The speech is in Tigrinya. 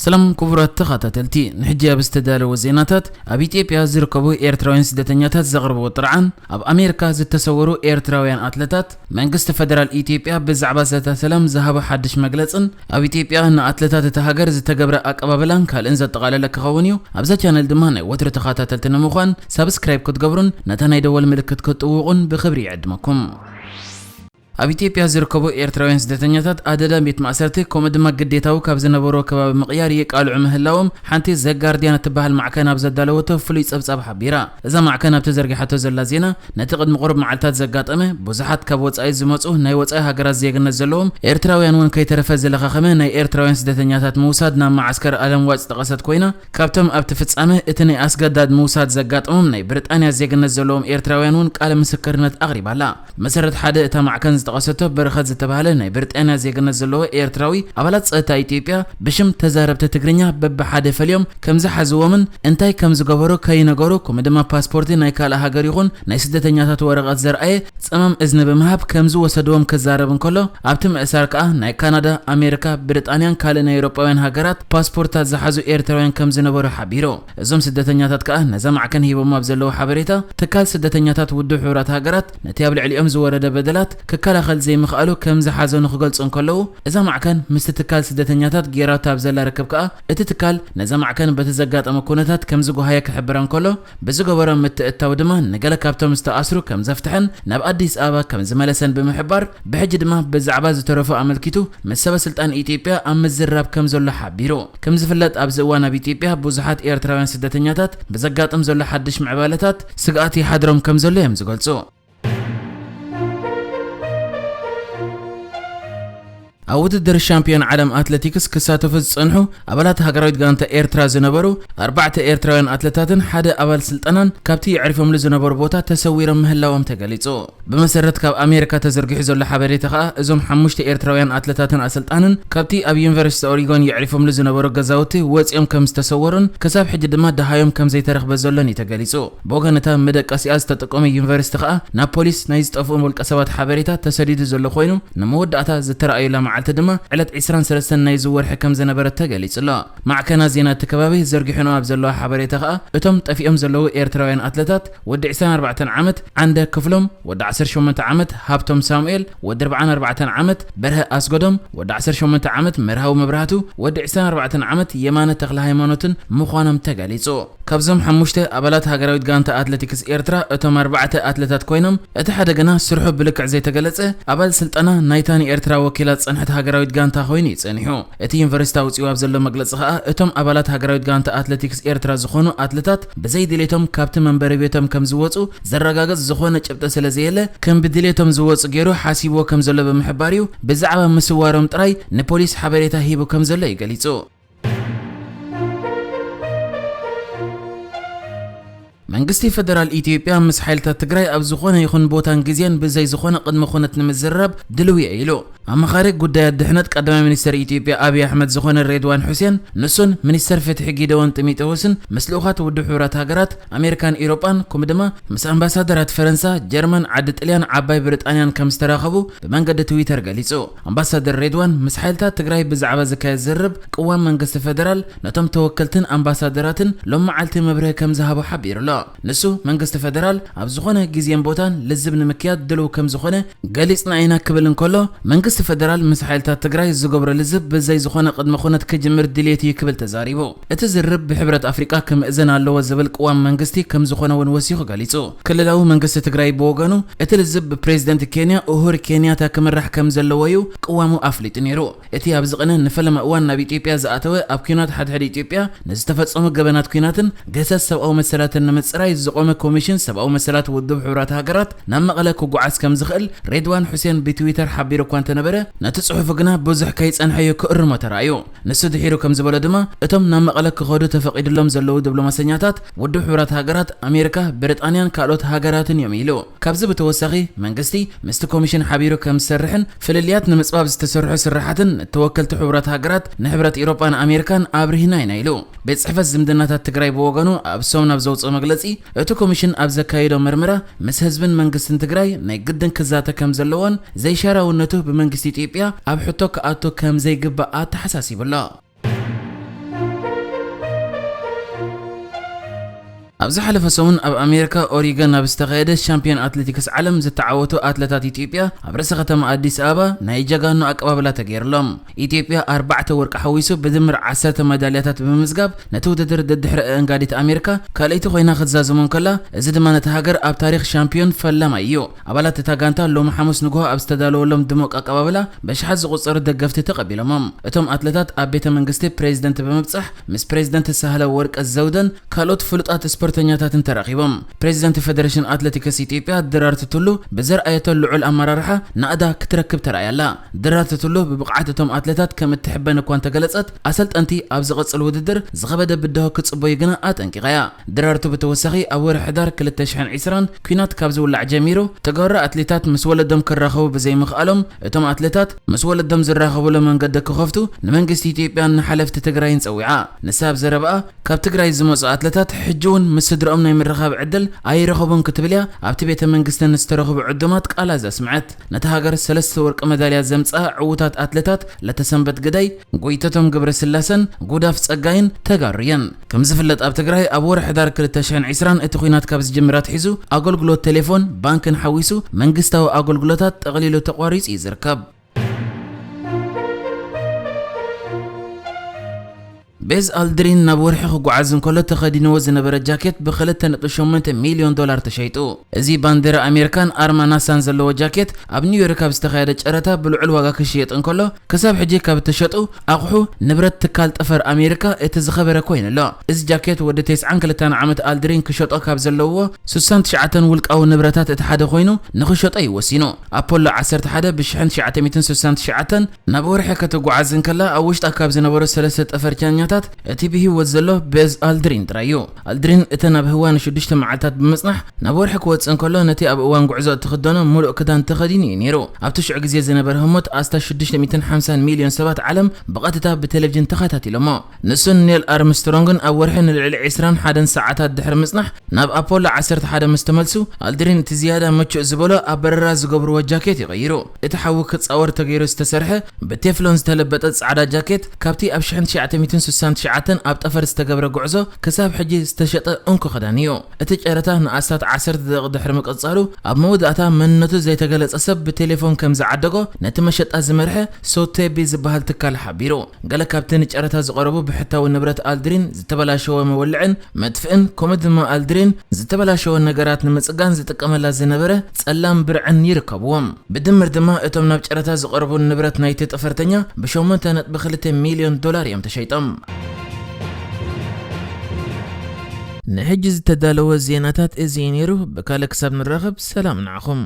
ሰላም ክቡራት ተኸታተልቲ፣ ንሕጂ ኣብ ዝተዳለወ ዜናታት፣ ኣብ ኢትዮጵያ ዝርከቡ ኤርትራውያን ስደተኛታት ዘቕርብዎ ጥርዓን፣ ኣብ ኣሜሪካ ዝተሰወሩ ኤርትራውያን ኣትለታት፣ መንግስቲ ፈደራል ኢትዮጵያ ብዛዕባ ዘተ ሰላም ዝሃቦ ሓድሽ መግለጽን፣ ኣብ ኢትዮጵያ ንኣትለታት እታ ሃገር ዝተገብረ ኣቀባብላን ካልእን ዘጠቓለለ ክኸውን እዩ። ኣብዛ ቻነል ድማ ናይ ወትሩ ተኸታተልቲ ንምዃን ሳብስክራይብ ክትገብሩን ነታ ናይ ደወል ምልክት ክትጥውቑን ብኽብሪ ይዕድመኩም። ኣብ ኢትዮጵያ ዝርከቡ ኤርትራውያን ስደተኛታት ኣደዳ ቤት ማእሰርቲ፣ ከምኡ ድማ ግዴታዊ ካብ ዝነበርዎ ከባቢ ምቕያር ይቃልዑ ምህላዎም ሓንቲ ዘጋርዲያን እትበሃል ማዕከን ኣብ ዘዳለወቶ ፍሉይ ጸብጻብ ሓቢራ። እዛ ማዕከን ኣብ ተዘርጊሓቶ ዘላ ዜና፣ ነቲ ቅድሚ ቁሩብ መዓልታት ዘጋጠመ፣ ብዙሓት ካብ ወጻኢ ዝመጹ ናይ ወጻኢ ሃገራት ዜግነት ዘለዎም ኤርትራውያን እውን ከይተረፈ ዝለኻኸመ ናይ ኤርትራውያን ስደተኛታት ምውሳድ ናብ መዓስከር ኣለምዋጭ ዝጠቐሰት ኮይና፣ ካብቶም ኣብቲ ፍጻመ እቲ ናይ ኣስገዳድ ምውሳድ ዘጋጠሞም ናይ ብሪጣንያ ዜግነት ዘለዎም ኤርትራውያን እውን ቃለ ምስክርነት ኣቕሪባ ኣላ። መሰረት ሓደ እታ ማዕከን ዝጠቐሰቶ በረኸት ዝተባህለ ናይ ብሪጣንያ ዜግነት ዘለዎ ኤርትራዊ፣ ኣባላት ጸጥታ ኢትዮጵያ ብሽም ተዛረብቲ ትግርኛ በብሓደ ፈልዮም ከም ዝሓዝዎምን እንታይ ከም ዝገበሩ ከይነገሩ፣ ከምኡ ድማ ፓስፖርት ናይ ካልእ ሃገር ይኹን ናይ ስደተኛታት ወረቐት ዘርኣየ ጸማም እዝኒ ብምሃብ ከም ዝወሰድዎም ክዛረብ እንከሎ፣ ኣብቲ ምእሳር ከኣ ናይ ካናዳ፣ ኣሜሪካ፣ ብሪጣንያን ካልእ ናይ ኤውሮጳውያን ሃገራት ፓስፖርታት ዝሓዙ ኤርትራውያን ከም ዝነበሩ ሓቢሩ። እዞም ስደተኛታት ከኣ ነዛ ማዕከን ሂቦም ኣብ ዘለዉ ሓበሬታ፣ ትካል ስደተኛታት ውድብ ሕቡራት ሃገራት ነቲ ኣብ ልዕሊኦም ዝወረደ በደላት ክከላኸል ዘይምኽኣሉ ከም ዝሓዘኑ ክገልጹ እንከለዉ፣ እዛ ማዕከን ምስቲ ትካል ስደተኛታት ጌራቶ ኣብ ዘላ ርክብ ከኣ፣ እቲ ትካል ነዛ ማዕከን በቲ ዘጋጠመ ኩነታት ከም ዝጓሃየ ክሕብር እንከሎ፣ ብዝገበሮ ምትእትታው ድማ ንገለ ካብቶም ዝተኣስሩ ከም ዘፍትሐን ናብ ኣዲስ ኣበባ ከም ዝመለሰን ብምሕባር፣ ብሕጂ ድማ ብዛዕባ ዝተረፉ ኣመልኪቱ ምስ ሰበ ስልጣን ኢትዮጵያ ኣብ ምዝራብ ከም ዘሎ ሓቢሩ። ከም ዝፍለጥ፣ ኣብዚ እዋን ኣብ ኢትዮጵያ ብዙሓት ኤርትራውያን ስደተኛታት ብዘጋጥም ዘሎ ሓድሽ ምዕባለታት ስግኣት ይሓድሮም ከም ዘሎ እዮም ዝገልጹ። ኣብ ውድድር ሻምፒዮን ዓለም ኣትሌቲክስ ክሳተፉ ዝጸንሑ ኣባላት ሃገራዊት ጋንታ ኤርትራ ዝነበሩ ኣርባዕተ ኤርትራውያን ኣትሌታትን ሓደ ኣባል ስልጠናን ካብቲ የዕሪፎምሉ ዝነበሩ ቦታ ተሰዊሮም ምህላዎም ተገሊጹ። ብመሰረት ካብ ኣሜሪካ ተዘርጊሑ ዘሎ ሓበሬታ ከኣ፣ እዞም ሓሙሽተ ኤርትራውያን ኣትለታትን ኣሰልጣንን ካብቲ ኣብ ዩኒቨርሲቲ ኦሪጎን የዕሪፎምሉ ዝነበሩ ገዛውቲ ወጺኦም ከም ዝተሰወሩን ክሳብ ሕጂ ድማ ደሃዮም ከም ዘይተረኽበ ዘሎን እዩ ተገሊጹ። ብወገን እታ መደቀሲኣ ዝተጠቀመ ዩኒቨርሲቲ ከኣ ናብ ፖሊስ ናይ ዝጠፍኡ ውልቀ ሰባት ሓበሬታ ተሰዲዱ ዘሎ ኮይኑ፣ ንመወዳእታ ዝተረኣዩላ መዓልቲ ድማ ዕለት ዕስራን ሰለስተን ናይዚ ወርሒ ከም ዝነበረት ተገሊጹ ኣሎ። ማዕከናት ዜና እቲ ከባቢ ዘርጊሑና ኣብ ዘለዋ ሓበሬታ ከኣ፣ እቶም ጠፊኦም ዘለዉ ኤርትራውያን ኣትለታት ወዲ ዕስራን ኣርባዕተን ዓመት ዓንደ ክፍሎም፣ ወዲ ዓሰርተ ሸሞንተ ዓመት ሃብቶም ሳሙኤል፣ ወዲ ኣርባዓን ኣርባዕተን ዓመት በርሀ ኣስገዶም፣ ወዲ ዓሰርተ ሸሞንተ ዓመት መርሃዊ መብራህቱ፣ ወዲ ዕስራን ኣርባዕተን ዓመት የማነ ተኽለ ሃይማኖትን ምዃኖም ተገሊጹ። ካብዞም ሓሙሽተ ኣባላት ሃገራዊት ጋንታ ኣትሌቲክስ ኤርትራ፣ እቶም ኣርባዕተ ኣትለታት ኮይኖም፣ እቲ ሓደ ግና ስርሑ ብልክዕ ዘይተገለጸ ኣባል ስልጠና ናይታ ንኤርትራ ወኪላ ዝጸንሐት ሃገራዊት ጋንታ ኮይኑ እዩ ጸኒሑ። እቲ ዩኒቨርሲቲ ኣውጺኡ ኣብ ዘሎ መግለጺ ከኣ፣ እቶም ኣባላት ሃገራዊት ጋንታ ኣትሌቲክስ ኤርትራ ዝኾኑ ኣትለታት ብዘይ ድሌቶም ካብቲ መንበሪ ቤቶም ከም ዝወጹ ዘረጋግጽ ዝኾነ ጭብጢ ስለ ዘየለ፣ ከም ብድሌቶም ዝወጹ ገይሩ ሓሲብዎ ከም ዘሎ ብምሕባር እዩ፣ ብዛዕባ ምስዋሮም ጥራይ ንፖሊስ ሓበሬታ ሂቡ ከም ዘሎ እዩ ገሊጹ። መንግስቲ ፈደራል ኢትዮጵያ ምስ ሓይልታት ትግራይ ኣብ ዝኾነ ይኹን ቦታን ግዜን ብዘይ ዝኾነ ቅድመ ኩነት ንምዝርራብ ድልው እየ ኢሉ። ኣማኻሪ ጉዳያት ድሕነት ቀዳማይ ሚኒስትር ኢትዮጵያ ኣብይ ኣሕመድ ዝኾነ ሬድዋን ሑሴን፣ ንሱን ሚኒስተር ፍትሒ ጊደዎን ጢሞቴዎስን ምስ ልኡኻት ውድብ ሕቡራት ሃገራት፣ ኣሜሪካን ኢሮጳን፣ ከምኡ ድማ ምስ ኣምባሳደራት ፈረንሳ፣ ጀርመን፣ ዓዲ ጥልያን፣ ዓባይ ብሪጣንያን ከም ዝተራኸቡ ብመንገዲ ትዊተር ገሊጹ። ኣምባሳደር ሬድዋን ምስ ሓይልታት ትግራይ ብዛዕባ ዝካየድ ዝርርብ ቅዋም መንግስቲ ፈደራል ነቶም ተወከልትን ኣምባሳደራትን ሎም መዓልቲ መብርሂ ከም ዝሃቦ ሓቢሩ ኣሎ። ንሱ፣ መንግስቲ ፈደራል ኣብ ዝኾነ ግዜን ቦታን ልዝብ ንምክያድ ድሉው ከም ዝኾነ ገሊጽና ኢና ክብል እንከሎ፣ መንግስቲ ፈደራል ምስ ሓይልታት ትግራይ ዝገብሮ ልዝብ ብዘይ ዝኾነ ቅድመ ኩነት ክጅምር ድልየት እዩ ክብል ተዛሪቡ። እቲ ዝርርብ ብሕብረት ኣፍሪቃ ክምእዘን ኣለዎ ዝብል ቅዋም መንግስቲ ከም ዝኾነ እውን ወሲኹ ገሊጹ። ክልላዊ መንግስቲ ትግራይ ብወገኑ፣ እቲ ልዝብ ብፕሬዝደንት ኬንያ ኡሁር ኬንያታ ክምራሕ ከም ዘለዎ እዩ ቅዋሙ ኣፍሊጡ ነይሩ። እቲ ኣብዚ ቅነ ንፈለማ እዋን ናብ ኢትዮጵያ ዝኣተወ፣ ኣብ ኲናት ሓድሕድ ኢትዮጵያ ንዝተፈጸሙ ገበናት ኲናትን ግህሰት ሰብኣዊ መሰላትን ንምጽራይ ዝቖመ ኮሚሽን ሰብኣዊ መሰላት ውድብ ሕቡራት ሃገራት ናብ መቐለ ክጓዓዝ ከም ዝኽእል ሬድዋን ሑሴን ብትዊተር ሓቢሩ እኳ እንተነበረ፣ ነቲ ጽሑፉ ግና ብዙሕ ከይጸንሐ እዩ ክእርሞ ተራእዩ። ንሱ ድሒሩ ከም ዝበሎ ድማ፣ እቶም ናብ መቐለ ክኸዱ ተፈቒድሎም ዘለዉ ዲፕሎማሰኛታት ውድብ ሕቡራት ሃገራት፣ ኣሜሪካ፣ ብሪጣንያን ካልኦት ሃገራትን እዮም ኢሉ። ካብዚ ብተወሳኺ፣ መንግስቲ ምስቲ ኮሚሽን ሓቢሩ ከም ዝሰርሕን ፍልልያት ንምጽባብ ዝተሰርሑ ስራሓትን ንተወከልቲ ሕቡራት ሃገራት፣ ንሕብረት ኤውሮጳን ኣሜሪካን ኣብሪህና ኢና ኢሉ። ቤት ጽሕፈት ዝምድናታት ትግራይ ብወገኑ ኣብ ሰሙን ኣብ ዘውፅኦ መግለጺ፣ እቲ ኮሚሽን ኣብ ዘካየዶ መርመራ ምስ ህዝብን መንግስትን ትግራይ ናይ ግድን ክዛተ ከም ዘለዎን ዘይሻራውነቱ ብመንግስቲ ኢትዮጵያ ኣብ ሕቶ ክኣቱ ከም ዘይግባእ ኣተሓሳሲቡ ኣሎ። ኣብ ዝሓለፈ ሰሙን ኣብ ኣሜሪካ ኦሪገን ኣብ ዝተኻየደ ሻምፒዮን ኣትሌቲክስ ዓለም ዝተዓወቱ ኣትለታት ኢትዮጵያ ኣብ ርእሰ ከተማ ኣዲስ ኣበባ ናይ ጀጋኑ ኣቀባብላ ተገይርሎም። ኢትዮጵያ ኣርባዕተ ወርቂ ሓዊሱ ብድምር ዓሰርተ መዳልያታት ብምምዝጋብ ነቲ ውድድር ደድሕሪ ኣእንጋዲት ኣሜሪካ ካልኣይቲ ኮይና ክትዛዘሞ እንከላ፣ እዚ ድማ ነቲ ሃገር ኣብ ታሪኽ ሻምፒዮን ፈላማይ እዩ። ኣባላት እታ ጋንታ ሎሚ ሓሙስ ንግሆ ኣብ ዝተዳለወሎም ድሙቕ ኣቀባብላ ብኣሽሓት ዝቑጸሩ ደገፍቲ ተቐቢሎሞም። እቶም ኣትለታት ኣብ ቤተ መንግስቲ ፕሬዚደንት ብምብጻሕ ምስ ፕሬዚደንት ሳህለ ወርቀ ዘውደን ካልኦት ፍሉጣት ስፖርተኛታትን ተራኺቦም። ፕሬዚደንት ፌደሬሽን ኣትሌቲክስ ኢትዮጵያ ድራርቱ ቱሉ ብዘርኣየቶ ልዑል ኣመራርሓ ናእዳ ክትረክብ ተራእያ ኣላ። ድራርቱ ቱሉ ብብቕዓት እቶም ኣትሌታት ከም እትሕበን እኳ እንተገለጸት፣ ኣሰልጠንቲ ኣብ ዝቐጽል ውድድር ዝኸበደ ብድሆ ክጽበዩ ግና ኣጠንቂቓ እያ። ድራርቱ ብተወሳኺ ኣብ ወርሒ ሕዳር ክልተ ሽሕን ዕስራን ኲናት ካብ ዝውላዕ ጀሚሩ፣ ተጋሩ ኣትሌታት ምስ ወለዶም ክራኸቡ ብዘይምኽኣሎም፣ እቶም ኣትሌታት ምስ ወለዶም ዝራኸቡሉ መንገዲ ክኸፍቱ ንመንግስቲ ኢትዮጵያን ንሓለፍቲ ትግራይን ጸዊዓ። ንሳ ኣብ ዘረባኣ፣ ካብ ትግራይ ዝመጹ ኣትለታት ሕጂ እውን ምስ ስድረኦም ናይ ምርኻብ ዕድል ኣይረኸቡን ክትብል እያ ኣብቲ ቤተ መንግስቲ ንዝተረኸቡ ዕዱማት ቃላ ዘስምዐት። ነታ ሃገር ሰለስተ ወርቂ መዳልያ ዘምጽኣ ዕዉታት ኣትለታት ለተሰንበት ግዳይ፣ ጎይተቶም ገብረስላሰን ጉዳፍ ጸጋይን ተጋሩ እየን። ከም ዝፍለጥ ኣብ ትግራይ ኣብ ወርሒ ሕዳር ክልተ ሽሕን ዕስራን እቲ ኲናት ካብ ዝጅምር ኣትሒዙ ኣገልግሎት ቴሌፎን፣ ባንክን ሓዊሱ መንግስታዊ ኣገልግሎታት ጠቕሊሉ ተቋሪጹ እዩ ዝርከብ። ቤዝ ኣልድሪን ናብ ወርሒ ክጓዓዝ እንከሎ ተኸዲንዎ ዝነበረ ጃኬት ብ ክልተ ነጥቢ ሸሞንተ ሚልዮን ዶላር ተሸይጡ። እዚ ባንዴራ ኣሜሪካን ኣርማ ናሳን ዘለዎ ጃኬት ኣብ ኒውዮርክ ኣብ ዝተኻየደ ጨረታ ብልዑል ዋጋ ክሽየጥ እንከሎ፣ ክሳብ ሕጂ ካብ እተሸጡ ኣቑሑ ንብረት ትካል ጠፈር ኣሜሪካ እቲ ዝኸበረ ኮይኑ ኣሎ። እዚ ጃኬት ወዲ ተስዓን ክልተን ዓመት ኣልድሪን ክሸጦ ካብ ዘለውዎ ስሳን ትሽዓተን ውልቃዊ ንብረታት እቲ ሓደ ኮይኑ፣ ንኽሸጦ እዩ ወሲኑ። ኣፖሎ ዓሰርተ ሓደ ብ ሽሕን ትሽዓተ ሚእትን ስሳን ትሽዓተን ናብ ወርሒ ከተጓዓዝ እንከላ፣ ኣብ ውሽጣ ካብ ዝነበሩ ሰለስተ ጠፈርተኛታት እቲ ብህይወት ዘሎ ቤዝ ኣልድሪን ጥራይ እዩ። ኣልድሪን እተን ኣብ ህዋ ንሽዱሽተ መዓልታት ብምጽናሕ ናብ ወርሒ ክወጽእ እንከሎ፣ ነቲ ኣብ እዋን ጉዕዞ እትኽደኖ ምሉእ ክዳን ተኸዲኑ እዩ ነይሩ። ኣብቲ ሽዑ ግዜ ዝነበረ ህሞት ኣስታት ሽዱሽተ ሚእትን ሓምሳን ሚልዮን ሰባት ዓለም ብቐጥታ ብቴሌቪዥን ተኸታቲሎሞ። ንሱን ኔል ኣርምስትሮንግን ኣብ ወርሒ ንልዕሊ ዕስራን ሓደን ሰዓታት ድሕሪ ምጽናሕ ናብ ኣፖሎ ዓሰርተ ሓደ ምስ ተመልሱ፣ ኣልድሪን እቲ ዝያዳ ምቹእ ዝበሎ ኣብ በረራ ዝገብርዎ ጃኬት እዩ ቀይሩ። እቲ ሓዊ ክጻወር ተገይሩ ዝተሰርሐ ብቴፍሎን ዝተለበጠ ጻዕዳ ጃኬት ካብቲ ኣብ ሽሕን ትሽዓተ ሚእትን ስሳን ትሽዓተን ኣብ ጠፈር ዝተገብረ ጉዕዞ ክሳብ ሕጂ ዝተሸጠ እንኮ ክዳን እዩ። እቲ ጨረታ ንኣስታት ዓሰርተ ደቂቕ ድሕሪ ምቅጻሉ፣ ኣብ መወዳእታ መንነቱ ዘይተገለጸ ሰብ ብቴሌፎን ከም ዝዓደጎ ነቲ መሸጣ ዝመርሐ ሶቴቢ ዝበሃል ትካል ሓቢሩ። ገለ ካብቲ ንጨረታ ዝቐረቡ ብሕታዊ ንብረት ኣልድሪን፣ ዝተበላሸወ መወልዕን መጥፍእን፣ ከምኡ ድማ ኣልድሪን ዝተበላሸወ ነገራት ንምጽጋን ዝጥቀመላ ዝነበረ ጸላም ብርዕን ይርከብዎም። ብድምር ድማ እቶም ናብ ጨረታ ዝቐረቡ ንብረት ናይቲ ጠፈርተኛ ብ ሸሞንተ ነጥቢ ክልተ ሚልዮን ዶላር እዮም ተሸይጦም። ንሕጂ ዝተዳለወ ዜናታት እዚ እዩ ነይሩ። ብካልእ ክሳብ ንራኸብ ሰላም ንዓኹም።